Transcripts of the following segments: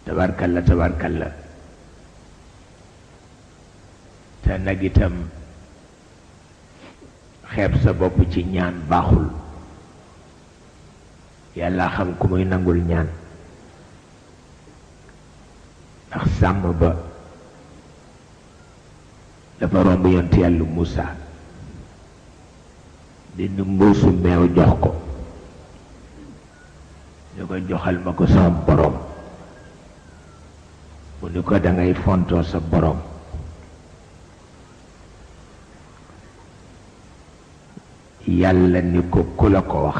tabarkalla tabarkalla te nag itam xeeb sa bopp ci ñaan baaxul yàlla xam ku muy nangul ñaan ndax sàmm ba dafa romb yonent yàlla Muusa dindi mbuusu meew jox ko ñu ko joxal ma ko sama borom mu ni ko dangay fontoo sa borom yàlla ni ko ku la ko wax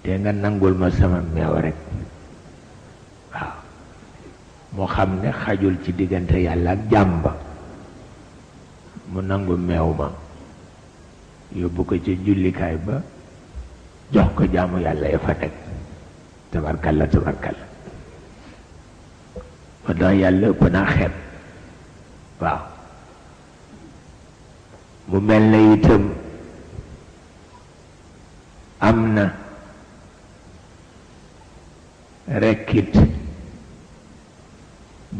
te nga nangul ma sama meew rekk waaw moo xam ne xajul ci diggante yàlla ak jàmba mu nangu meew ma yóbbu ko ca jullikaay ba jox ko jaamu yàlla ya fa nekk tabarkalla tabarkalla moo tax yàlla ëpp naa xeeb waaw mu mel na itam am na rekkit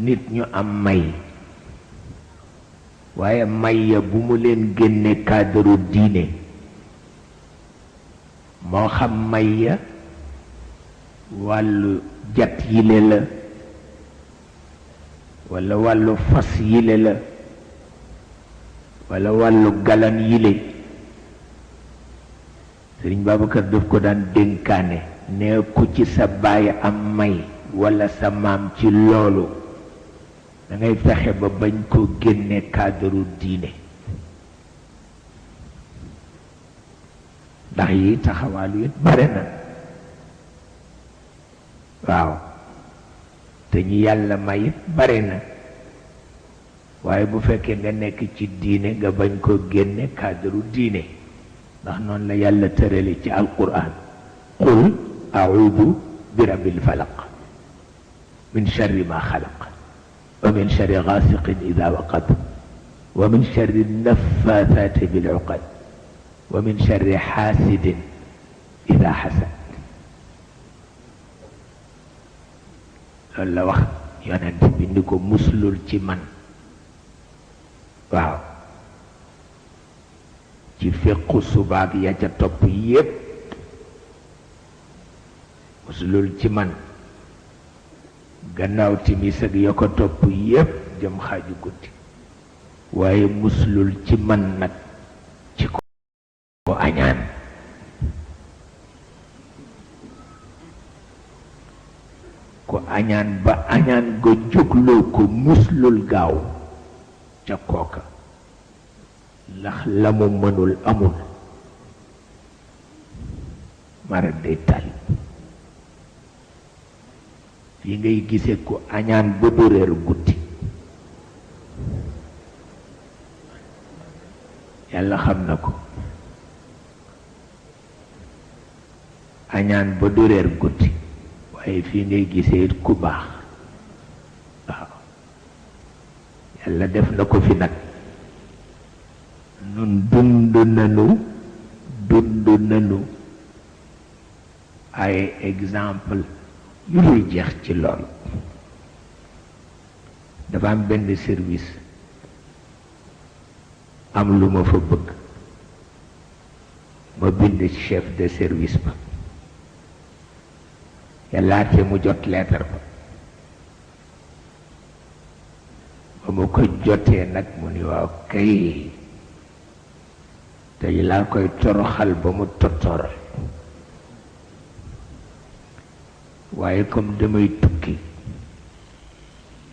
nit ñu am may waaye may ya bu mu leen génne cadre diine moo xam may ya wàllu jat yile la walla wàllu fas yile la walla wàllu galan yile Sëriñ Babacar daf ko daan dénkaane ne ku ci sa baay am may walla sa maam ci loolu da ngay fexe ba bañ ko génne cadre diine ndax yi taxawaalu it bare na waaw te ñi yàlla may it bare na waaye bu fekkee nga nekk ci diine nga bañ ko génne cadre diine ndax noonu la yàlla tërale ci alquran qul a'udhu bi rabbil falaq min sharri ma xalaq wa min sharri ghasiqin idha waqab wa min sharri naffathati bil uqad wa min sharri hasidin idha hasad loolu la wax yonent bi ni ko muslul ci man waaw ci fiqu subaak ya ca topp yépp muslul ci man gannaaw timis ak ya ko topp yépp jëm xaaju guddi waaye muslul ci man nag ci ko añaan ko añaan ba añaan ga jógloo ko muslul gaaw ca kooka ndax la mu mënul amul mara day tali fii ngay gise ku añaan ba du reer guddi yàlla xam na ko añaan ba du reer guddi waaye fii ngay gisee it ku baax waaw yàlla def na ko fi nag nun dund nanu ay exemple yu dul jeex ci loolu dafa am benn service am lu ma fa bëgg ma bind chef de service ba yàllaate mu jot lettre ba mu ko jotee nag mu ni waaw kay tey laa koy toroxal ba mu tottoral waaye comme damay tukki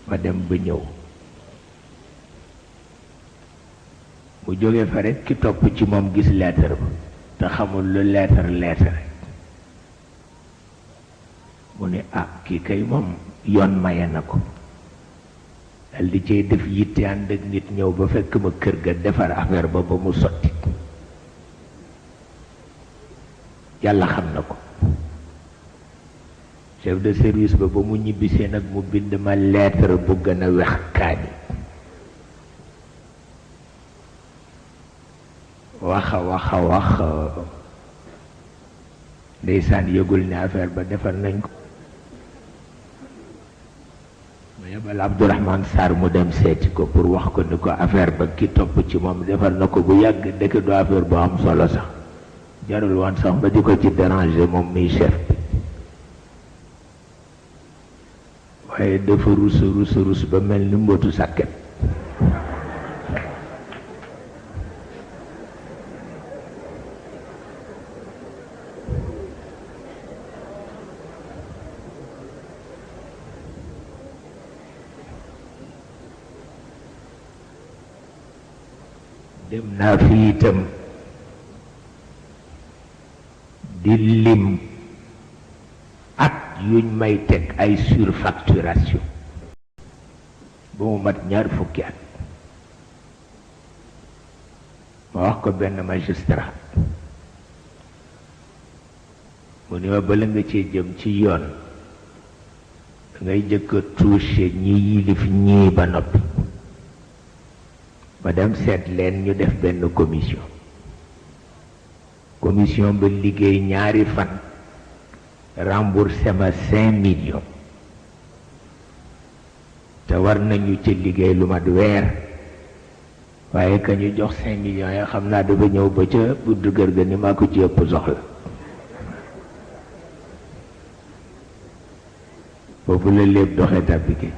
ma dem ba ñëw mu jóge fa rekk ki topp ci moom gis lettre ba te xamul lu lettre mu ne ah kii kay moom yoon maye na ko dal di cay def yitte ànd ak nit ñëw ba fekk ma kër ga defar affaire ba mu sotti yàlla xam na ko chef de service ba mu ñibbisee nag mu bind ma lettre bu gën a wex kaani wax ndeysaan yëgul ne affaire ba defar nañ ko yebal Abdourahmane Sarr mu dem seeti ko pour wax ko ni ko affaire ba ki topp ci moom defal na ko bu yàgg dëkk du affaire bu am solo sax jarul woon sax ba di ko ci déranger moom miy chef bi waaye dafa rus ba mel ni mbootu sàkket dem naa fi itam di lim at yuñ may teg ay surfacturation ba mu mat ñaar fukki at ma wax ko benn magistrat mu ni ma bala nga cee jëm ci yoon da ngay jëkk a touché ñi yilif ñii ba noppi ba dem seet leen ñu def benn commission ba liggéey ñaari fan remboursé ma 5 millions te war nañu ci liggéey lu mat weer waaye ka ñu jox 5 millions ya xam naa dafa ñëw ba ca buntu kër ga ni maa ko ci ëpp soxla foofu la lépp doxee tàppike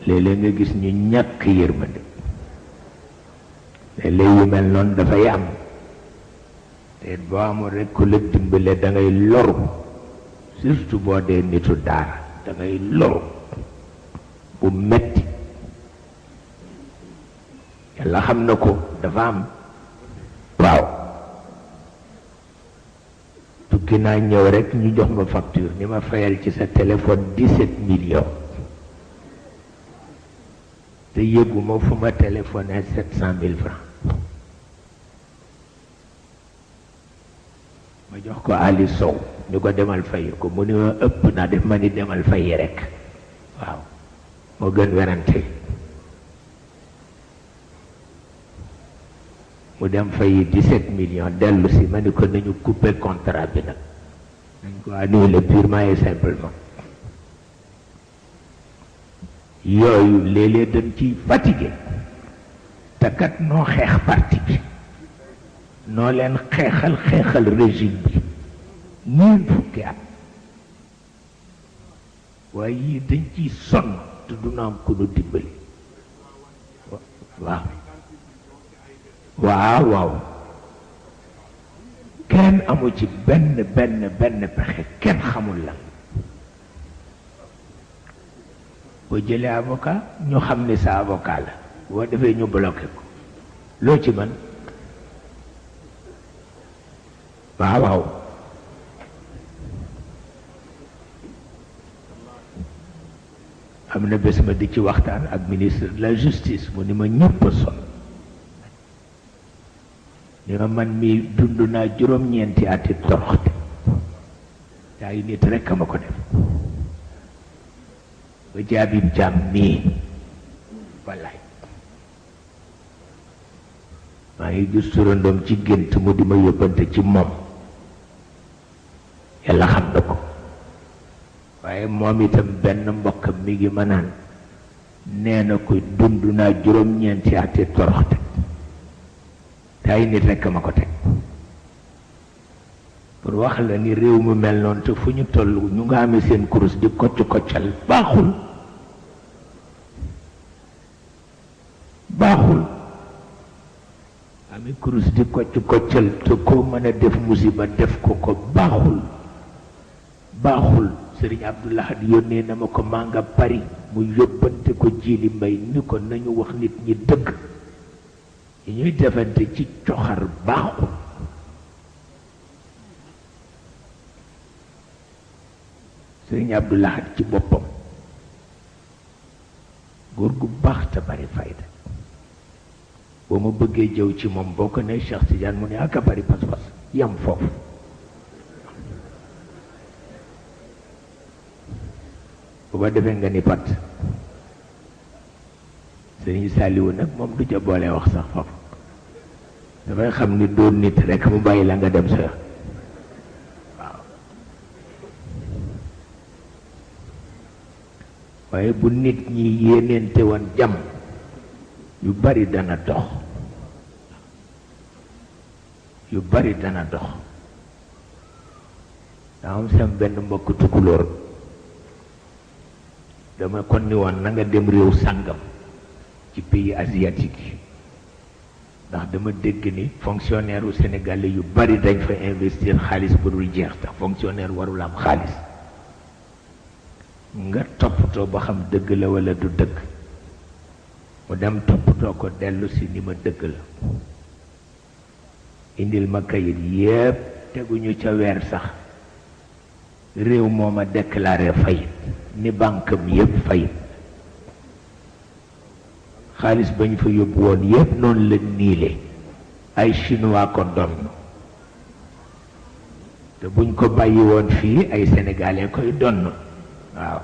léeg-léeg nga gis ñu ñàkk yërmande léeg-léeg yu mel noonu dafay am te boo amul rekk ku la dimbale da ngay loru surtout boo dee nitu daara da ngay loru bu metti yàlla xam na ko dafa am waaw tukki naa ñëw rekk ñu jox ma facture ni ma fayal ci sa téléphone 17 millions te yëguma fu ma téléphoné 700 000 francs ma jox ko Ali Sow ñu ko demal fay ko mu ni ma ëpp naa def ma ni demal fay rekk waaw moo gën werante mu dem fay 17 millions dellu si ma ni ko nañu couper contrat bi nag nañ ko annuler purement et simplement yooyu léeg-léeg dañ ciy fatigué te kat noo xeex parti bi noo leen xeexal régime bi ñeent fukki at waaye yii dañ ciy sonn te du na am ku nu dimbali waaw kenn amu ci benn pexe kenn xamul la boo jëlee avocat ñu xam ni sa avocat la boo defee ñu bloqué ko loo ci mën waaw am na bés ma di ci waxtaan ak ministre de la justice mu ni ma ñëpp a sonn ni ma man mii dund naa juróom-ñeenti ati toroxte te ay nit rekk a ma ko def ba jaabib jàmm mii wallaay maa ngi gis turandoom ci gént mu di ma yóbbante ci moom yàlla xam na ko waaye moom itam benn mbokkam mi ngi ma naan nee na ko dund naa juróom-ñeenti ati toroxte te ay nit rekk ma ko teg pour wax la ni réew mu mel noonu te fu ñu toll ñu nga amee seen kurus di koccal baaxul amee kurus di koccal te koo mën a def musiba def ko baaxul Sëriñ Abdoulahad yónnee na ma ko maa nga Paris mu yóbbante ko Jili Mbay ni ko nañu wax nit ñi dëgg yi ñuy defante ci coxar baaxul Sëriñ Abdoulahad ci boppam góor gu baax te bari fayda boo ma bëggee jëw ci moom boo ko ne Cheikh Tidiane mu ne aka bari pas-pas yam foofu bu ba defee nga ni pat Sëriñ Saliou nag moom du ca boole wax sax foofu dafay xam ni doon nit rek mu bàyyi la nga dem sa waaw waaye bu nit ñi yéeneente woon jàmm yu bari dana dox yu bari dana dox. daa am sam benn mbokk tukulóor dama kon ni woon na nga dem réew sàngam ci pays asiatique yi ndax dama dégg ni fonctionnaire u sénégalais yu bari dañ fa investir xaalis bu dul jeex tax fonctionnaire warul am xaalis nga toppatoo ba xam dëgg la walla du dëgg mu dem toppatoo ko dellu si ni ma dëgg la indil ma kayit yépp teguñu ca weer sax réew moo ma déclaré fayit ni banque am yépp fayit xaalis ba ñu fa yóbbu woon yépp noonu la niile ay chinois ko donn te buñ ko bàyyi woon fii ay sénégalais koy donn waaw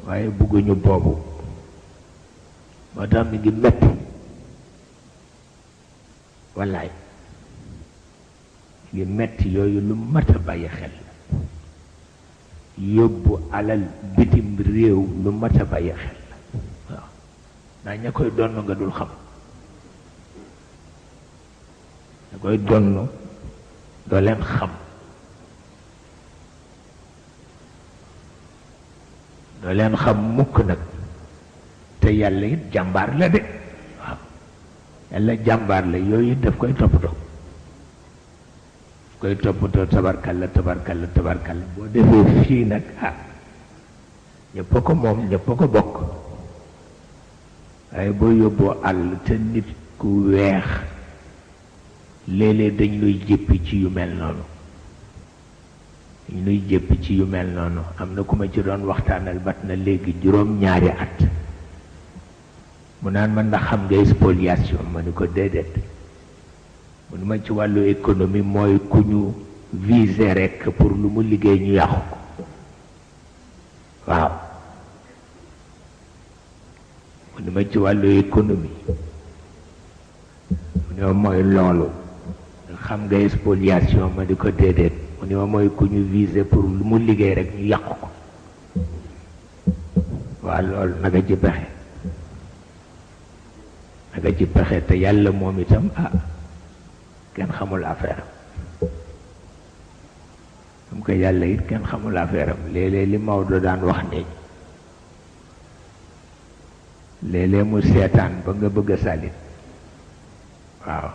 waaye bëgguñu boobu moo tax mi ngi metti wallaay mi ngi metti yooyu lu mat a bàyyi xel yóbbu alal bitim réew lu mat a bàyyi xel waaw ndax ña koy donn nga dul xam ña koy donn doo leen xam doo leen xam mukk nag te yàlla it jàmbaar la de waaw yàlla jàmbaar la yooyu daf koy toppatoo koy toppatoo tabarkalla tabarkalla tabarkalla boo defee fii nag ñëpp a ko moom ñëpp a ko bokk waaye boo yóbboo àll te nit ku weex léeg-léeg dañ luy jéppi ci yu mel noonu dañ luy jéppi ci yu mel noonu am na ku ma ci doon waxtaanal bat na léegi juróom-ñaari at mu naan ma ndax xam nga spoliation ma ni ko déedéet mu ni ma ci wàllu économie mooy ku ñu viser rekk pour lu mu liggéey ñu yàqu ko waaw mu ni ma ci wàllu économie mu ni ma mooy loolu xam nga spoliation ma di ko déedéet mu ni ma mooy ku ñu viser pour lu mu liggéey rek ñu yàqu ko waaw loolu naka ci pexe naka ci pexe te yàlla moom itam kenn xamul affaire am ko yàlla it kenn xamul affaire am léeg-léeg li Maodo daan wax ni léeg-léeg mu seetaan ba nga bëgg a salit waaw